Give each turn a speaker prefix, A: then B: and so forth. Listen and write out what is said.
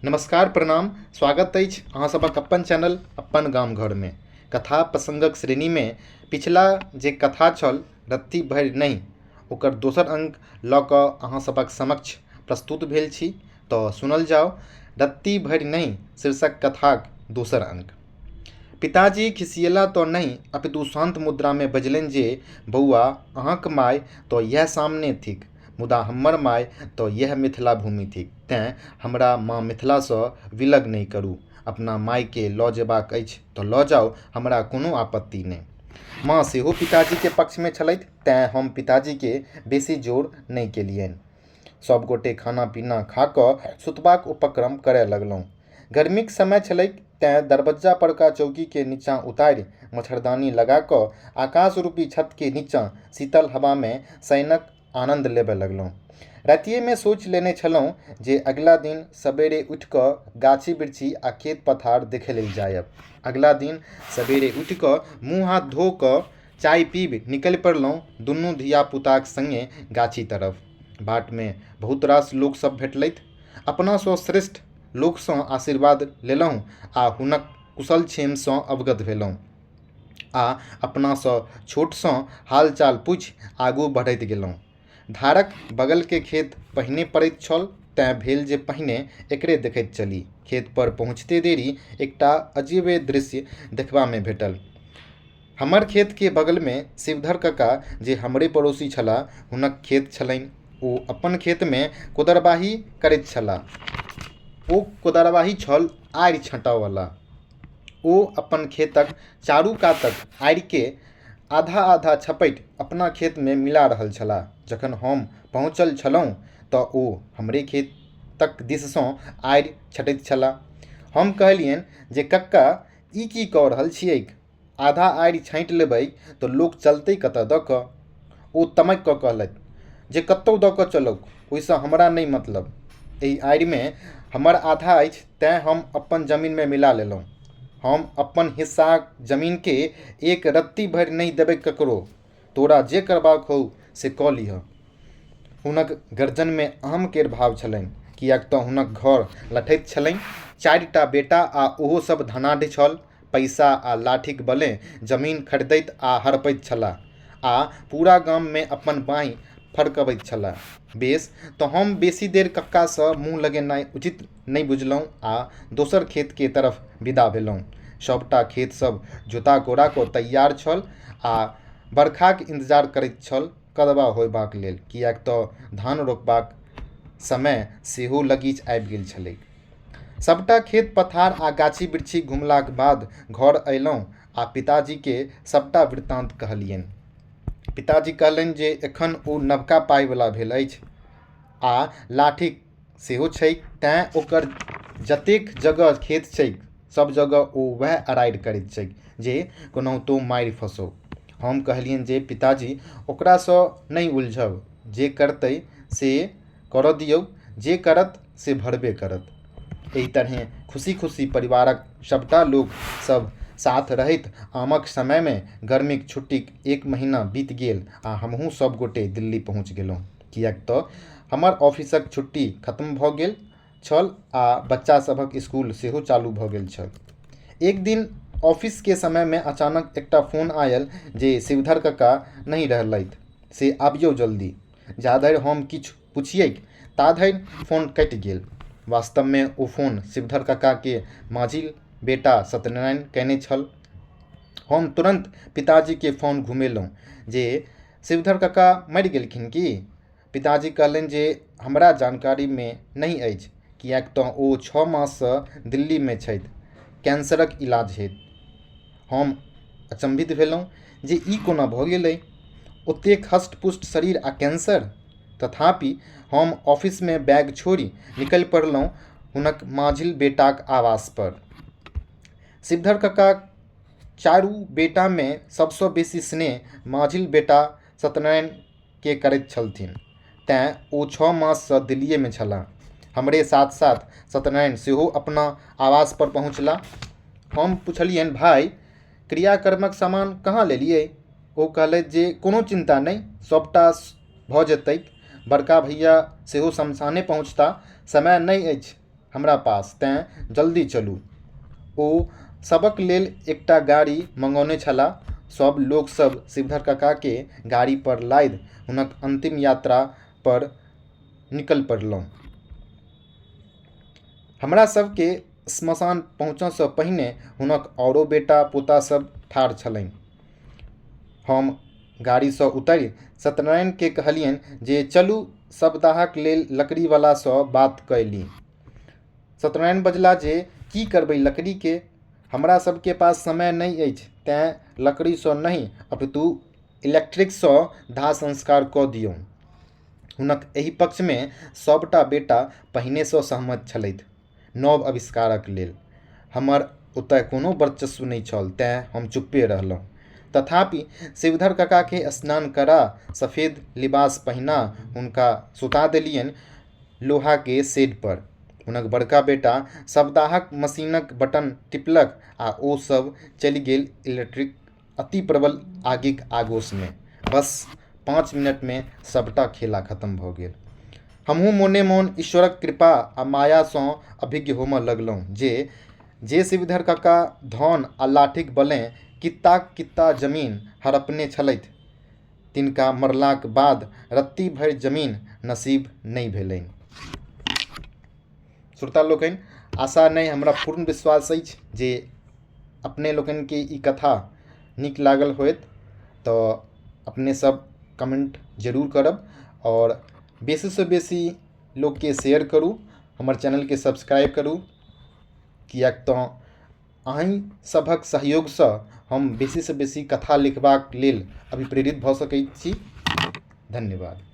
A: नमस्कार प्रणाम स्वागत अछि अहाँ सभक अपन चैनल अपन गाम घरमे। कथा प्रसङ्गक श्रेणीमे पिछला जे कथा छल रत्ती भरि नहि ओकर दोसर अङ्क लऽ कऽ अहाँ सभक समक्ष प्रस्तुत भेल छी। तऽ सुनल जाउ रत्ती भरि नहि शीर्षक कथाक दोसर अङ्क। पिताजी खिसिएला तऽ नहि अपितु शान्त मुद्रामे बजलनि जे बौआ अहाँक माय तऽ इएह सामने थिक, मुदा हमर माय तऽ इएह मिथिला भूमि थिक, तेँ हमरा माँ मिथिलासँ विलग नहि करू। अपना मायकेँ लऽ जेबाक अछि तऽ लऽ जाउ, हमरा कोनो आपत्ति नहि। माँ सेहो पिताजीके पक्षमे छलथि, तेँ हम पिताजीकेँ बेसी जोर नहि केलियनि। सभ गोटे खाना-पीना खा कऽ सुतबाक उपक्रम करए लगलहुँ। गर्मीक समय छलैक तेँ दरबज्जा परका चौकीकेँ निच्चाँ उतारि मच्छरदानी लगा कऽ आकाश रूपी छतकेँ निच्चाँ शीतल हवामे शयनक आनन्द लेबए लगलहुँ। रातिएमे सोचि लेने छलहुँ जे अगिला दिन सबेरे उठि कऽ गाछी-बिरछी आ खेत-पथार देखै लेल जाएब। अगिला दिन सबेरे उठि कऽ मुँह-हाथ धो कऽ चाय पीबि निकलि पड़लहुँ दुनू धिया-पुताक संगे गाछी तरफ। बाटमे बहुत रास लोक सभ भेटलथि। अपनासँ श्रेष्ठ लोकसँ आशीर्वाद लेलहुँ आ हुनक कुशल-क्षेमसँ अवगत भेलहुँ आ अपनासँ छोटसँ हाल-चाल पूछि आगू बढ़ैत गेलहुँ। धारक बगलके खेत पहिने पड़ैत छल तेँ भेल जे पहिने एकरे देखैत चली। खेतपर पहुँचिते देरी एकटा अजीबे दृश्य देखबामे भेटल। हमर खेतके बगलमे शिवधर कका जे हमरे पड़ोसी छलाह हुनक खेत छलनि। ओ अपन खेतमे कोदरबाही करैत छलाह। ओ कोदरबाही छल आड़ि छँटऽवला। ओ अपन खेतक चारू कातक आड़िके आधा-आधा छपटि अपना खेतमे मिला रहल छलाह। जखन हम पहुँचल छलहुँ तँ ओ हमरे खेतक दिससँ आड़ि छँटैत छलाह। हम कहलियनि जे कक्का ई की कऽ रहल छियैक? आधा आड़ि छाँटि लेबै तँ लोक चलतै कतऽ दऽ कऽ? ओ तमकि कऽ कहलथि जे कतहु दऽ कऽ चलौक, ओहिसँ हमरा नहि मतलब। एहि आड़िमे हमर आधा अछि तेँ हम अपन जमीनमे मिला लेलहुँ। हम अपन हिस्साक जमीनकेँ एक रत्ती भरि नहि देबैक ककरो। तोरा जे करबाक होउ से कऽ लिहऽ। हुनक गर्जनमे अहम केर भाव छलनि, किएक तँ हुनक घर लठैत छलनि। चारिटा बेटा आ ओहो सभ धनाढ्य छल। पैसा आ लाठीक बलें जमीन खरीदैत आ हड़पैत छलाह आ पूरा गाममे अपन बाँहि फड़कबैत छलाह। बेस, तँ हम बेसी देर कक्कासँ मुँह लगेनाइ उचित नहि बुझलहुँ आ दोसर खेतके तरफ विदा भेलहुँ। सभटा खेत सभ जोता-कोड़ा कऽ तैयार छल आ बरखाक इंतजार करैत छल कदबा होयबाक लेल, किएक तँ धान रोपबाक समय सेहो लगीच आबि गेल छलैक। सभटा खेत-पथार आ गाछी-बिरछी घुमलाक बाद घर अयलहुँ आ पिताजीकेँ सभटा वृत्तान्त कहलियनि। पिताजी कहलनि जे एखन ओ नवका पाइवला भेल अछि आ लाठी सेहो छैक तेँ ओकर जतेक जगह खेत छैक सभ जगह ओ वएह अराड़ि करैत छैक जे कोनाहितो मारि फँसौ। हम कहलियनि जे पिताजी ओकरासँ नहि उलझब, जे करतै से करऽ दियौ, जे करत से भरबे करत। एहि तरहेँ खुशी-खुशी परिवारक सभटा लोक सभ साथ रहैत आमक समयमे गर्मीक छुट्टीक एक महीना बीत गेल आ हमहूँ सभ गोटे दिल्ली पहुँच गेलहुँ। किएक तँ हमर ऑफिसक छुट्टी खत्म भऽ गेल छल आ बच्चा सभक स्कूल सेहो चालू भऽ गेल छल। एक दिन ऑफिसके समयमे अचानक एकटा फोन आयल जे शिवधर कका नहि रहलथि से आबियौ जल्दी। जाधरि हम किछु पुछियैक ताधरि फोन कटि गेल। वास्तवमे ओ फोन शिवधर ककाके माझिल बेटा सत्यनारायण कयने छल। हम तुरन्त पिताजीके फोन घुमेलहुँ जे शिवधर कका मरि गेलखिन की? पिताजी कहलनि जे हमरा जानकारीमे नहि अछि किएक तँ ओ छओ माससँ दिल्लीमे छथि कैंसरक इलाज हेतु। हम अचम्भित भेलहुँ जे ई कोना भऽ गेलै? ओतेक हष्ट-पुष्ट शरीर आ कैंसर? तथापि हम ऑफिसमे बैग छोड़ि निकलि पड़लहुँ हुनक माझिल बेटाक आवासपर। शिवधर ककाक चारू बेटामे सभसँ बेसी स्नेह माझिल बेटा सत्यनारायणकेँ करैत छलथिन। तेँ ओ छओ माससँ दिल्लीएमे छलाह। हमरे साथ-साथ सत्यनारायण सेहो अपना आवासपर पहुँचलाह। हम पुछलियनि भाइ, क्रिया-कर्मक सामान कहाँ लेलियै? ओ कहलथि जे कोनो चिन्ता नहि, सभटा भऽ जेतैक। बड़का भैया सेहो श्मशाने पहुँचताह। समय नहि अछि। हमरा पास, तेँ जल्दी चलू। ओ सबक लेल एकटा गाड़ी मँगौने छलाह। सब लोकसभ शिवधर काकाकेँ गाड़ी पर लादि हुनक अन्तिम यात्रा पर निकलि पड़लहुँ। हमरा सभकेँ श्मशान पहुँचऽसँ पहिने हुनक आओरो बेटा-पोता सभ ठाढ़ छलनि। हम गाड़ीसँ उतरि सत्यनारायणकेँ कहलियनि जे चलू शवदाहक लेल लकड़ीवलासँ बात कए ली। सत्यनारायण बजलाह जे की करबै लकड़ीके? हमरा सभके पास समय नहि अछि तेँ लकड़ीसँ नहि अपितु इलेक्ट्रिकसँ दाह संस्कार कऽ दियौन। हुनक एहि पक्षमे सभटा बेटा पहिनेसँ सहमत छलथि। नव आविष्कारक लेल हमर ओतय कोनो वर्चस्व नहि छल तेँ हम चुप्पे रहलहुँ। तथापि शिवधर काकाकेँ स्नान करा सफेद लिबास पहिना हुनका सुता देलियनि लोहाके शेड पर। हुनक बड़का बेटा शवदाहक मशीनक बटन टिपलक आ ओ सभ चलि गेल इलेक्ट्रिक अति प्रबल आगिक आगोशमे। बस 5 मिनटमे सभटा खेला खतम भऽ गेल। हमहूँ मोने-मोन ईश्वरक कृपा आ मायासँ अभिज्ञ होमऽ लगलहुँ जे जे शिवधर काका धन आ लाठीक बलेँ कित्ताक कित्ता जमीन हड़पने छलथि तिनका मरलाक बाद रत्ती भरि जमीन नसीब नहि भेलनि। श्रोता लोकनि, आशा नहि हमरा पूर्ण विश्वास अछि जे अपने लोकनिके ई कथा नीक लागल होयत तऽ अपने सब कमेन्ट जरूर करब आओर बेसीसँ बेसी लोकके शेयर करू, हमर चैनलके सब्सक्राइब करू, किएक तऽ अहीं सभक सहयोगसँ हम बेसीसँ बेसी कथा लिखबाक लेल अभिप्रेरित भऽ सकैत छी। धन्यवाद।